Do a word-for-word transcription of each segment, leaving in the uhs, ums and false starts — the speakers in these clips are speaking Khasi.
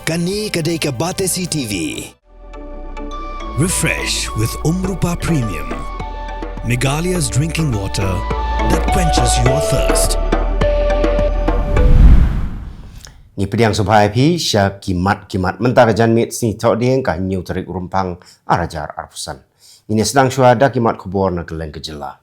Kane ka dei ka Batesi T V. Refresh with Umrupa Premium, Meghalaya's drinking water that quenches your thirst. Ngi pdiang sngewbha ïa phi sha ki mat ki mat mynta ka janmiet sngi Thohdieng ka hynñiew tarik Rymphang ar hajar arphew san. Ngin ïa sdang shuwa da ki mat khubor na kylleng ka jylla.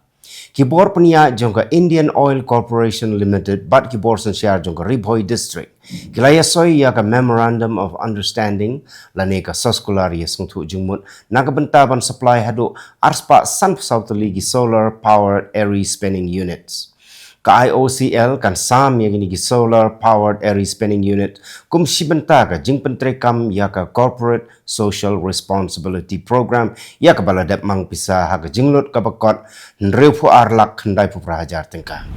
Ki bor pynïaid jong ka Indian Oil Corporation Limited bad ki bor synshar jong ka Ri Bhoi District ki la ïasoi ïa ka Memorandum of Understanding lane ka soskular ïasngewthuh jingmut na ka bynta ban supply haduh arspah sanphew saw tylli ki solar powered airy spinning units. Ka I O C L kan sam ïa kine ki solar powered airy spinning unit kum shi bynta ka jingpyntreikam ïa ka corporate Social Responsibility Program ïa kaba la dep mang pisa ha ka jinglut kaba kot hynriewphew ar lak khyndaiphew phra hajar tyngka.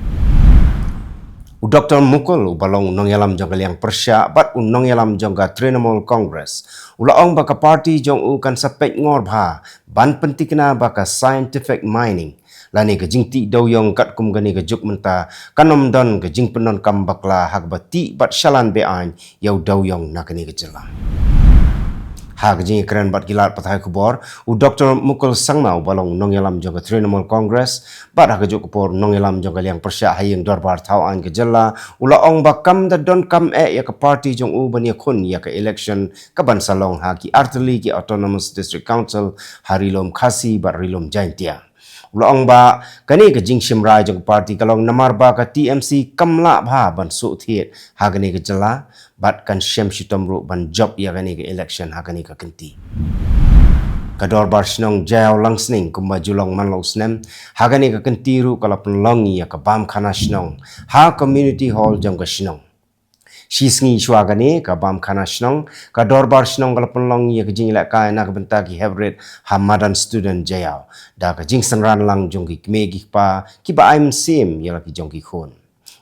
U Doktor Mukul uba long u nongïalam jong ka liang pyrshah bad u nongïalam jong ka Trinamool Congress u la ong ba ka party jong u kan sa peit ngor bha ban pyntikna ba ka scientific mining lane ka jingtih dewïong katkum kane ka juk mynta kan ym don ka jingpyndonkam bakla ha kaba tih bad shalan be-aiñ ïa u dewïong na kane ka jylla. Ha ka jingïakren bad ki lad pathai khubor, u Doktor Mukul Sangma uba long u nongïalam jong ka Trinamool Congress bad ha kajuh ka por u nongïalam jong ka liang pyrshah ha ïing dorbar thawaiñ ka jylla u la ong ba kam da donkam eh ïa ka party jong u ban ïakhun ïa ka election kaban sa long ha ki artylli ki Autonomous District Council ha Ri Lum Khasi bad Ri Lum Jaintia. U la ong ba kane ka jingshim rai jong ka party ka long namar ba ka T M C kam lah bha ban shu thied ha kane ka jylla bad kan shem shitom ruh ban jop ïa kane ka election ha kane ka kynti. Ka dorbar shnong Jaiaw Langsning kumba ju long man la u snem ha kane ka kynti ruh ka la pynlong ïa ka bam khana shnong ha community hall jong ka shnong. Shi sngi shuwa kane ka bam khana shnong, ka dorbar shnong ka la pynlong ïa ka jingïalehkai na ka bynta ki heprit ha madan student Jaiaw da ka jingsynran lang jong ki kmie ki kpa kiba ai mynsiem ïa la ki jong ki khun.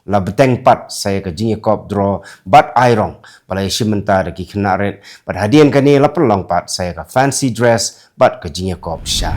La bteng pat sa ïa ka jingïakop draw bad ai rong ba la ïashim bynta da ki khynnah rit bad hadien kane la pynlong pat sa ïa ka fancy dress bad ka jingïakop sha.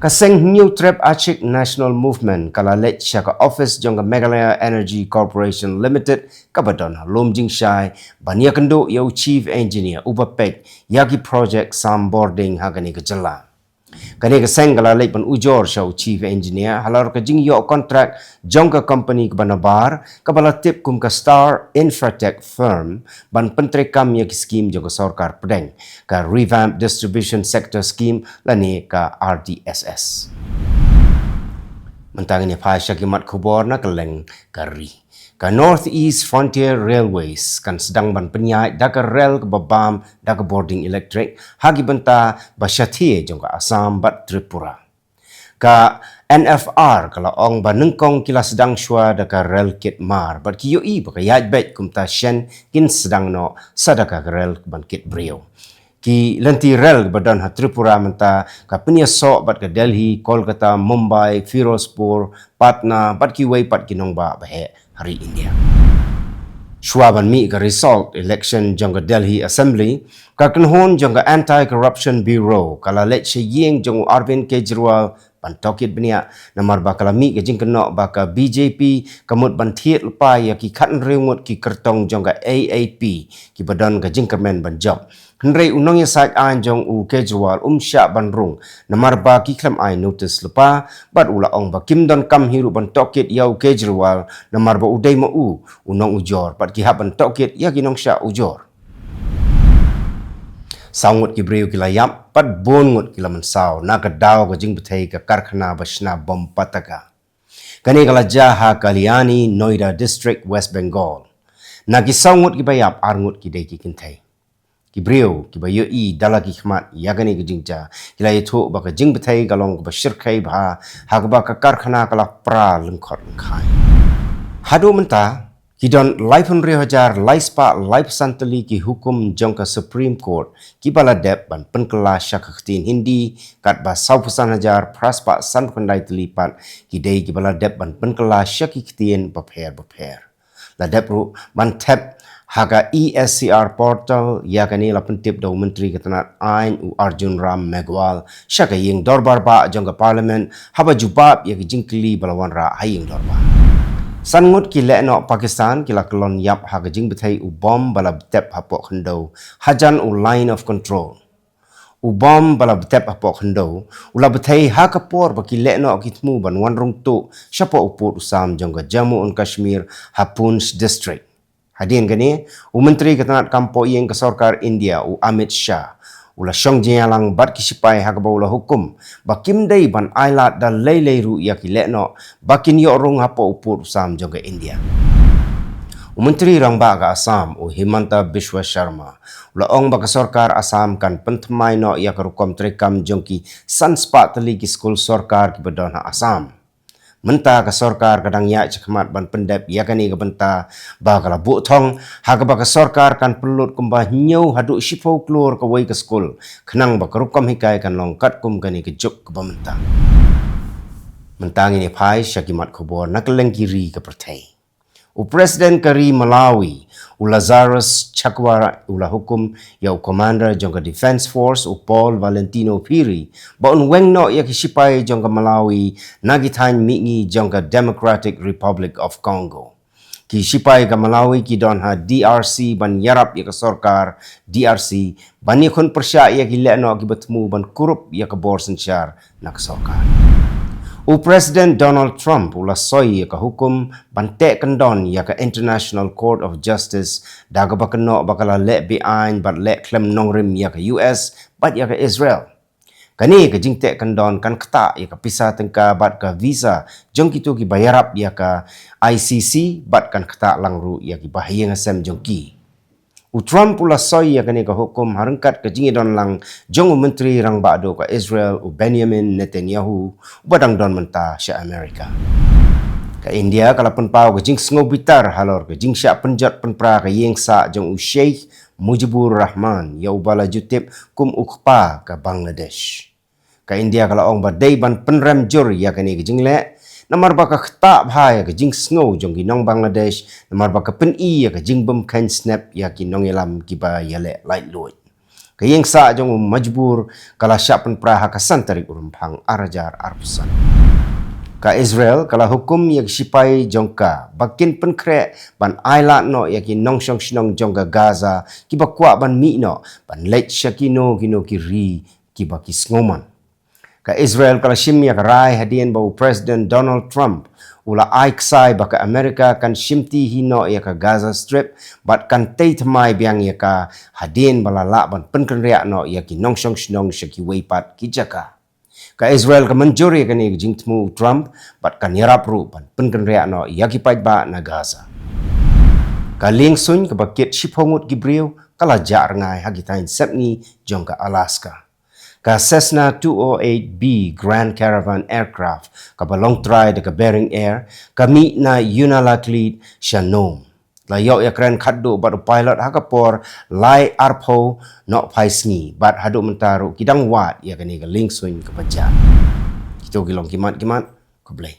Ka seng Hynñiewtrep Achik National Movement ka la leit sha ka office jong ka Meghalaya Energy Corporation Limited kaba don ha Lumjingshai ban ïakynduh ïa u Chief Engineer uba peit ïa ki project sam bording ha kane ka jylla. Kane ka seng ka la leit ban ujor sha u Chief Engineer halor ka jingïoh kontrak jong ka company kaba nabar kaba la tip kum ka Star Infratech Firm ban pyntreikam ïa ki skim jong ka sorkar pdeng ka Revamped Distribution Sector Scheme lane ka R D S S. Mynta ngin ïa phai sha ki mat khubor na kylleng ka ri. Ka North East Frontier Railways kan sdang ban pynïaid da ka rel kaba bam da ka bording elektrik ha ki bynta ba shathie jong ka Assam bad Tripura. Ka N F R ka la ong ba nyngkong ki la sdang shuwa da ka rel kit mar bad ki ïohi ba ka ïaid beit kumta shen kin sdang noh sa da ka rel ban kit briew. Ki lynti rel ba don ha Tripura mynta ka pynïasoh bad ka Delhi, Kolkata, Mumbai, Firozpur, Patna bad kiwei pat ki nongbah ba heh ha ri India. Shuwa ban mih ka result election jong ka Delhi Assembly, ka kynhun jong ka Anti-Corruption Bureau ka la leit sha ïing jong u Arvind Kejriwal ban tohkit bniah namar ba ka la mih ka jingkynnoh ba ka B J P ka mut ban thied lypa ïa ki khathynriew ngut ki kyrtong jong ka A A P kiba don ka jingkyrmen ban jop. Hynrei u nongïasaid aiñ jong u Kejriwal um shah ban rung namar ba ki khlem ai notice lypa bad u la ong ba kim donkam hi ruh ban tohkit ïa u Kejriwal namar ba u dei ma u u nongujor bad ki hap ban tohkit ïa ki nongshah ujor. Saw ngut ki briew ki la ïap bad bun ngut ki la mynsaw na ka daw ka jingbthei ka karkhana ba shna bom pataka. Kane ka la jia ha Kalyani, Noida District, West Bengal. Na ki saw ngut kiba ïap, ar ngut ki dei ki kynthei. Ki briew kiba ïohi da la ki khmat ïa kane ka jingjia ki la ïathuh ba ka jingbthei ka long kaba shyrkhei bha ha kaba ka karkhana ka la pra lyngkhot lyngkhai. Haduh mynta ki don laiphew hynriew hajar laispah laiphew san tylli ki hukum jong ka Supreme Court kiba la dep ban pynkylla sha ka ktien Hindi, katba sawphew san hajar phraspah sanphew khyndai tylli pat ki dei kiba la dep ban pynkylla sha ki ktien bapher bapher. La dep ruh ban thep ha ka E S C R portal ïa kane la pyntip da u Myntri ka tnat aiñ u Arjun Ram Meghwal sha ka ïing dorbar bah jong ka Parliament haba jubab ïa ka jingkylli ba la wanrah ha ïing dorbar. San ngut ki lehnoh Pakistan ki la kyllon ïap ha ka jingbthei u bom ba la btep hapoh khyndew hajan u Line of Control. U bom ba la btep hapoh khyndew u la bthei ha ka por ba ki lehnoh ki thmu ban wan rung tuh shapoh u pud u sam jong ka Jammu and Kashmir ha Poonch District. Hadien kane, u Myntri ka tnat kam pohiing ka sorkar India u Amit Shah u la shong jingïalang bad ki sipai ha kaba u la hukum ba kim dei ban ailad da lei lei ruh ïa ki lehnoh ba kin ïoh rung hapoh u pud u sam jong ka India. U Myntri Rangbah ka Assam u Himanta Biswa Sharma u la ong ba ka sorkar Assam kan pynthymmai noh ïa ka rukom treikam jong ki san spah tylli ki skul sorkar kiba don ha Assam. Mynta ka sorkar ka dang ïaid shakhmat ban pyndep ïa kane ka bynta ba ka la buh thong ha kaba ka sorkar kan pynlut kumba hynñiew haduh shiphew klur kawei ka skul khnang ba ka rukom hikai kan long katkum kane ka juk kaba mynta. Mynta ngin ïa phai sha ki mat khubor na kylleng ki ri ka pyrthei. U President ka ri Malawi u Lazarus Chakwera u la hukum ïa u Commander jong ka Defence Force u Paul Valentino Phiri ba un weng noh ïa ki sipai jong ka Malawi na ki thaiñ mihngi jong ka Democratic Republic of Congo. Ki sipai ka Malawi ki don ha D R C ban ïarap ïa ka sorkar D R C ban ïakhun pyrshah ïa ki lehnoh kiba thmu ban kurup ïa ka bor synshar na ka sorkar. U President Donald Trump u la soi ïa ka hukum ban teh kyndon ïa ka International Court of Justice da kaba kynnoh ba ka la leh beaiñ bad leh khlem nongrim ïa ka U S bad ïa ka Israel. Kane ka jingteh kyndon kan ktah ïa ka pisa tyngka bad ka visa jong kito kiba ïarap ïa ka I C C bad kan ktah lang ruh ïa kiba ha ïing ha sem jong ki. U Trump u la soi ïa kane ka hukum ha ryngkat ka jingïadon lang jong u Myntri Rangbah Duh ka Israel u Benjamin Netanyahu uba dang don mynta sha Amerika. Ka India ka la pynpaw ka jingsngew bitar halor ka jingshah pynjot pynpra ka ïing sah jong u Sheikh Mujibur Rahman ïa uba la ju tip kum u kpa ka Bangladesh. Ka India ka la ong ba dei ban pynrem jur ïa kane ka jingleh namar ba ka ktah bha ïa ka jingsngew jong ki nong Bangladesh namar ba ka pyni ïa ka jingbymkheiñ snep ïa ki nongïalam kiba ïaleh laitluid. Ka ïing sah jong u Mujibur ka la shah pynpra ha ka san tarik u Rymphang ar hajar arphew san. Ka Israel ka la hukum ïa ki sipai jong ka ba kin pynkhreh ban ailad noh ïa ki nongshong shnong jong ka Gaza kiba kwah ban mih noh ban leit sha kino kino ki ri kiba ki sngewmon. Ka Israel ka la shim ïa ka rai hadien ba u President Donald Trump u la ai ksai ba ka Amerika kan shimti hi noh ïa ka Gaza Strip bad kan tei thymmai biang ïa ka hadien ba la lah ban pynkynriah noh ïa ki nongshong shnong sha kiwei pat ki jaka. Ka Israel ka mynjur ïa kane ka jingthmu u Trump bad kan ïarap ruh ban pynkynriah noh ïa ki paidbah na Gaza. Ka liengsuiñ kaba kit shiphew ngut ki briew ka la jah rngai ha ki thaiñ sepngi jong ka Alaska. Ka Cessna two oh eight B Grand Caravan aircraft kaba long trai da ka Bering Air ka mih na Unalakleet sha Nome. La ïoh ïakren khatduh bad u pilot ha ka por lai arphew nohphai sngi bad haduh mynta ruh ki dang wad ïa kane ka liengsuiñ kaba jah. Kito ki long ki mat ki mat. Khublei.